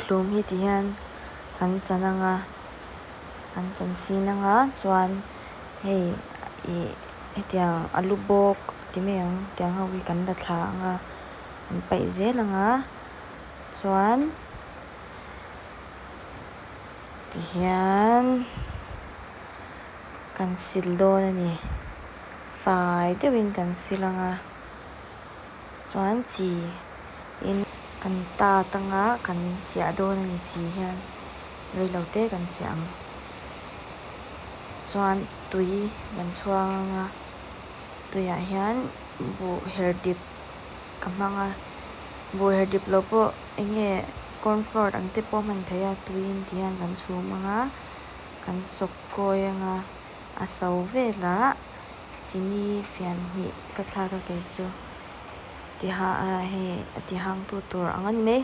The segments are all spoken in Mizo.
Zikhlum hi ti hian kan chan ang a, kan chan sin ang a chuan hei ih hetiang alu bawk ti mai ang tiang ho hi kan la thla ang a kan paih zel ang a chuan ti hian kan sil dawn a ni fai deuhin kan sil ang a. Chuan chi in kan tat anga kan chiah dawn a ni chi hian reilo te kan chiah ang. Chuan tui kan chhuang anga tuiah hian buh her dip ka hmang a, buh her dip loh pawh eng nge corn flour ang te pawh hman theih a tuiin ti hian kan chhum anga kan chawk kawi anga a so velah. Chini fian hnih ka thlak a kei chu tiha ah hei a ti hang tu tur ang a ni mai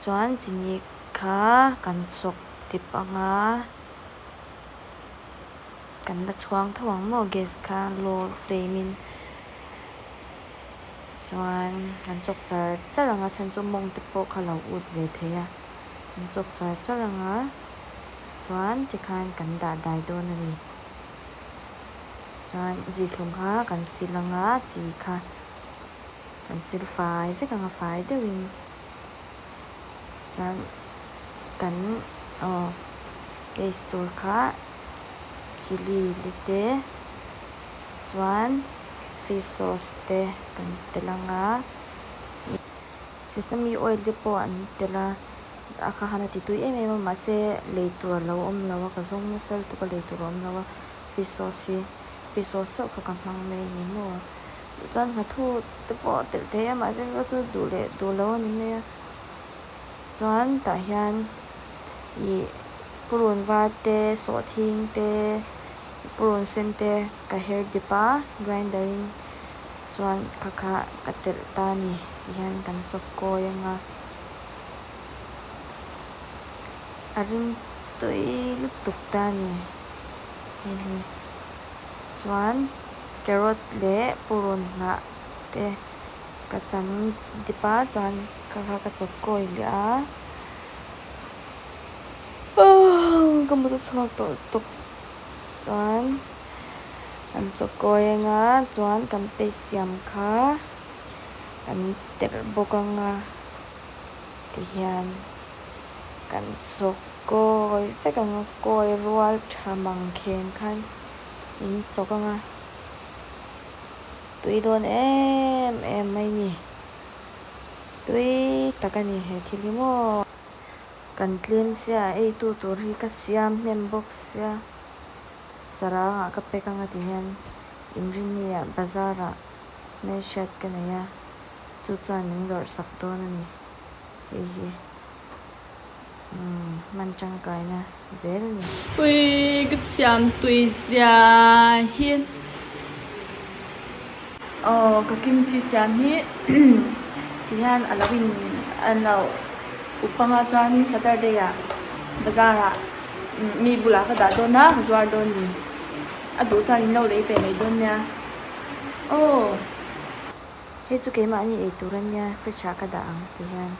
chuan chini kha kan chawk dip ang a kan la chhuang tho ang maw gas kha low flame in chuan kan chawk char char ang a chhan chu mawng te pawh kha lo ut ve thei a kan chawk char char ang a chuan tikhan kan dah dai dawn a ni. Chuan zikhlum kha kan sil ang a, chi kha kan sil fai vek ang a, fai deuhin. Chuan kan aw paste tur kha chilli li te chuan fish sauce te kan telh ang a, sesame oil te pawh an telh a. A kha han a ti tui em em a mahse lei tur a lo awm lo a ka zawng nasa lutuk a lei tur a awm lo a fish sauce hi fish sauce chauh kha ka hmang mai a ni maw chuan nghathu te pawh a telh thei a mahse kha chu duh leh duh lo a ni mai a chuan tah hian ih purun var te sawhthing te purun sen te ka her dip a grinder in chuan kha kha ka telh ta a ni tihian kan chawp kawi ang a. A ring tui lutuk ta a ni hei hi chuan carrot leh purun hnah te ka chan dip a chuan kha kha ka chawp kawi leh a ka mut a chhuak tawh lutuk chuan an chawp kawi ang a chuan kan paste siam kha kan telh bawk ang a. Tihian kan chawk kawi vek ang a, kawi rual tha mang kheng khan in chawk ang a, tui dawn em em mai ni, tui tak a ni he thil hi maw. Kan tlem sia a eitu tur hi ka siam hnem bawk sia, sarangah ka pack ang a tihian inrinni-ah bazar-ah hmelhriat ka nei a. Chu chuan min zawrh sak dawn a ni. Hei hi umm hman tangkaina zel a ni. Ui ka thiam tui zia hi. Aw ka kimchi siam hi ti hian a lo in a lo up anga chuan Saturday ah bazar ah mi bulah ka dah dawn a ka zuar dawn ni. A duh chuan in lo lei ve mai dawn nia. Aw. Hei chu keimahni ei tur a nia, fridge ah ka dah ang ti hian.